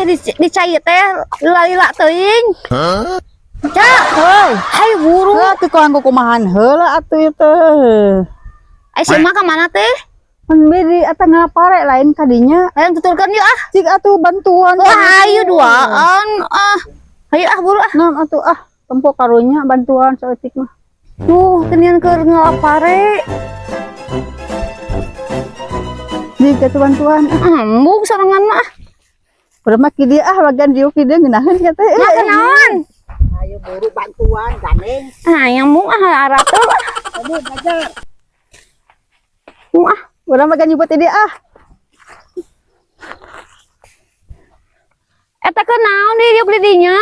Teh di cai teh lila-lila teuing. Cak, Heuy. hayu buru. Heuh teu kuang kumahan heula atuh ieu teh. Ai si mah ka mana teh? Pan beri eta ngapare lain kadinya. Hayang tuturkeun yuk ah. Cik atuh bantuan. Wah, hayu duaan ah. Hayu ah buru ah. Nah atuh ah, tempo karunya bantuan saeutik mah. Tuh, tenian keur ngalapare. Cik atuh bantuan. Ah, embung sorangan mah. Udah mah kieu ah bagian diuk kieu ngeunaheun sia teh. Mah kenaon? Ayo buru bantuan gandeng. Ah, yang mung ah aratul ah. Kamu belajar. Mung ah. Urang bagian nyebut ini ah. Eta kenaon di diuk di dinya?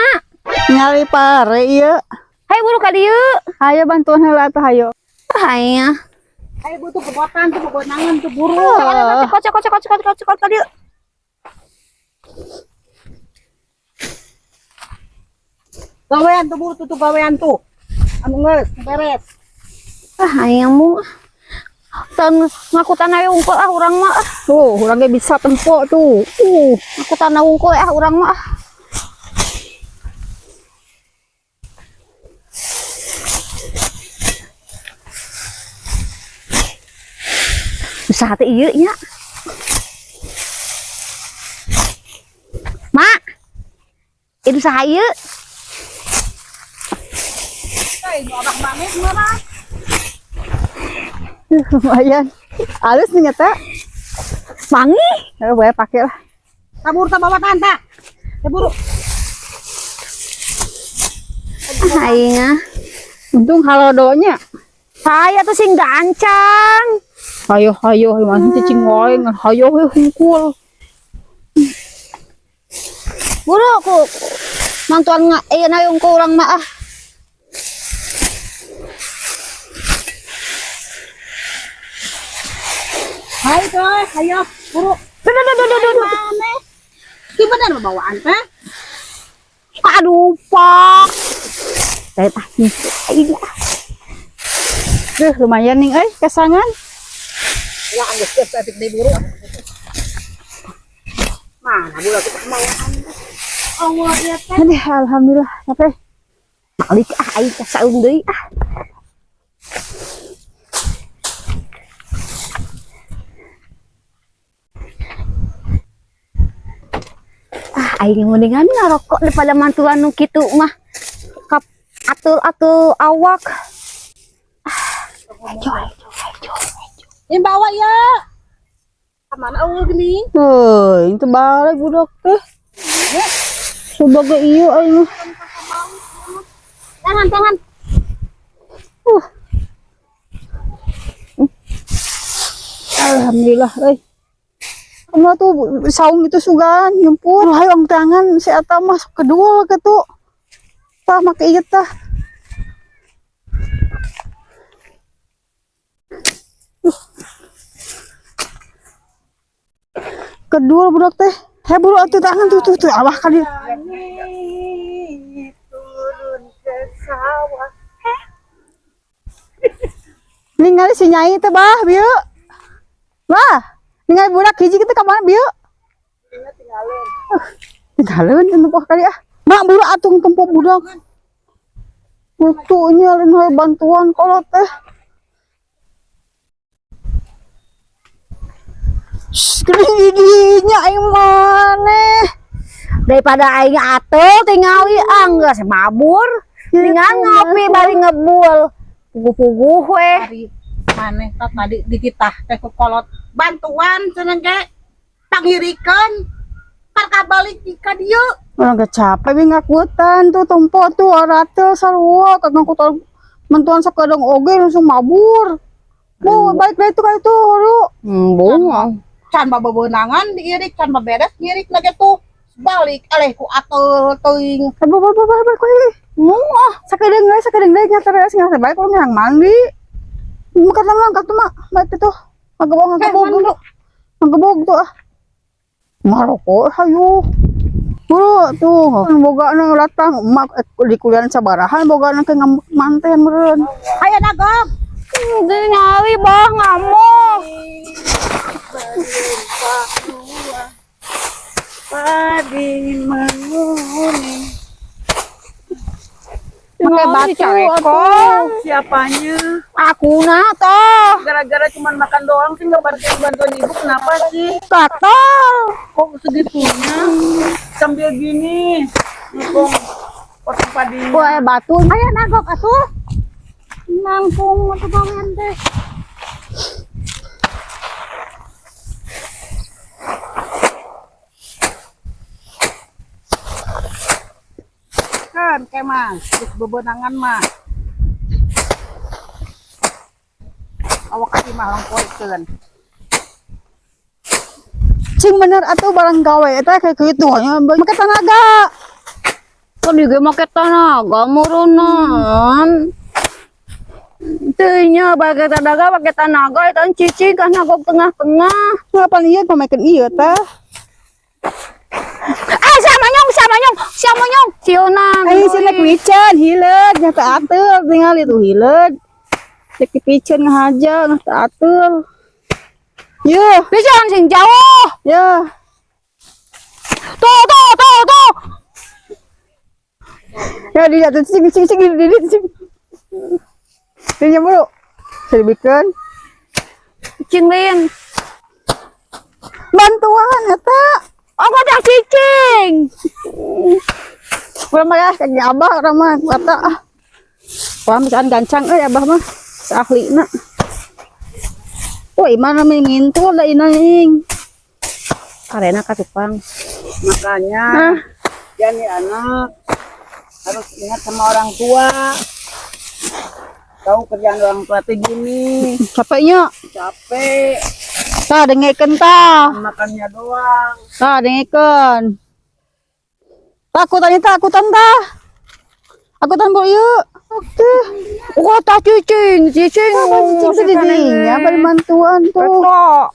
Nyari pare ieu. Hayu buru ka dieu. Hayo bantuan heula atuh hayo. Ah, aya. Ayo butuh kebotan tuh kebenangan tuh buru. Ah. Kocok kocok kocok kocok kocok ka dieu. Gawean tuh buru tuh gawean tuh. Anu geus beres. Ah, aya mung ah. Tan ngakutan aya unggul ah urang mah ah. Tuh, urang ge bisa tempo tuh. Ngakutan unggul ah urang mah ah. Usaha teh ieu nya. Mak. Itu saha ieu? Hei, nu abah maneh mah. Lumayan. Halus nih eta. Wangi. Eh, boleh pakai lah. Kabur ta bawa tanta. Ya buru. Ah, aing ah. Untung halodonya. Saya tuh sing gancang. Hayo hayo masih cicing wae ngan hayo hayo hungkul. Buru ku mantuan nga ieu na yung kurang mah ah. Hai tuh, ayo buru. Duh, duh, duh, duh, duh, duh. Maneh. Di bener bawaan teh? Aduh, pak. Saya pasti aing ah. Duh, lumayan nih euy kesangan. Ya anggeus geus etik deui buru. Mana budak kita kemauan. Allah ya teh. Aduh, alhamdulillah capek. Balik ah aing ka saung deui ah. Ah, aing mendingan ngarokok daripada mantuan nu kitu mah. Kap atul-atul awak. Ah, ayo ayo ayo. Ini bawa ya. Kemana eueuh gini? Heuh, itu balik budak teh. Sebagai ieu aing mah. Tangan, tangan. Alhamdulillah euy. Kamu tuh saung itu sugan nyumpur hayo ang tangan si eta mah kedua kitu. Tah make ieu tah. Kedua budak teh. Hei buru atuh tangan tuh tuh tuh awah ka dieu. Turun ke sawah. Ningali si Nyai teh bah bieu. Bah, ningali budak hiji kitu ka mana bieu? Tinggalin. Tinggalin tempoh kali ah. Mak buru atuh tempo budak. Butuhnya lain we bantuan kalau teh. Gini giginya aing maneh. Daripada aing atel tingali ah geus mabur. Tinggal ngopi bari ngebul. Puguh-puguh we. Hari maneh tat tadi dititah teh ku kolot bantuan cenah ge pangirikeun par balik ka dieu. Orang gak capek we ngakutan tuh tempo tuh aratel sarua kangkutan bantuan sakedeng oge langsung mabur. Bu, balik deui tuh ka itu huru. Embung. Can babeunangan diirik can baberes ngirik na ge tuh balik eleh ku atel teuing. Bu, bu, bu, bu, bu, bu. Embung ah. Sakedeung we, sakedeung deui nya teres nggak balik kalau ngerang mandi. Bukan langkah tuh mak, balik itu. Ngagebog, ngagebog dulu. Ngagebog tuh ah. Ngarokok hayu. Buru tuh, boga na latang emak di kuliah sabarahan boga na ke ngambek manten meureun. Hayo nagog. Ningali bah ngamuk. Padi menguning. Pakai batu atuh. Siapanya? Aku na toh. Gara-gara cuma makan doang sih nggak bantuin bantuin ibu, kenapa sih? Gatal. Kok segitunya? Sambil gini, ngepong potong padinya. Wah, batu. Ayo nagok atuh. Nangkung atuh gawean teh. Kan kayak mah, terus bebenangan mah. Awak kasih mah longkoikeun. Cing bener atuh barang gawe eta kayak kitu nya make tenaga. Kan juga make tenaga murunan. Teu nya pakai tenaga, pakai tenaga eta cicing kan nagok tengah-tengah. Ngapan ieu pamaikeun ieu tah? Eh, sama nyong, sama nyong, sama nyong. Siona. Aing sih nek miceun hileud nya teu ateul tinggal itu hileud. Rek dipiceun ngahaja nya teu ateul. Yuh, Bisa sing jauh. ya. Tuh, tuh, tuh, tuh. Ya di atas sing sing sing di sing. Di buru. Saya bikin Cing lin. Bantuan eta. Oh, kok dah cicing. Urang mah ya kayak abah urang mah kata ah. Wah, misalkan gancang euy abah mah ahlina. Wah, imana mintul da ina ing. Karena ka tukang. Makanya Ah, ya nih anak harus ingat sama orang tua. Tahu kerjaan orang tua tuh gini, capeknya. Capek, Tah dengekeun tah. Makannya doang. Tah dengekeun. Takutan itu takutan tah. Akutan bu ieu. Oke. Oh, tah cicing, cicing. Apa cicing teh di dinya bari mantuan tuh. Eta.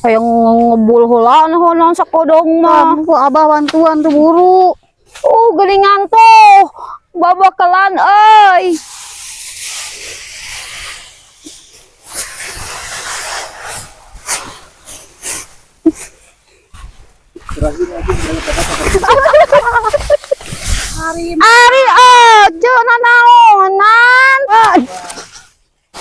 Hayang ngebul heula naon sakodong mah. Mampu abah bantuan tuh buru. Oh, geuningan tuh. Babakalan euy. Ari ojo nanaonan.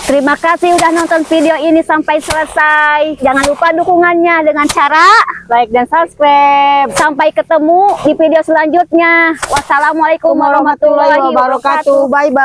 Terima kasih udah nonton video ini sampai selesai. Jangan lupa dukungannya dengan cara like dan subscribe. Sampai ketemu di video selanjutnya. Wassalamualaikum warahmatullahi wabarakatuh. Bye bye.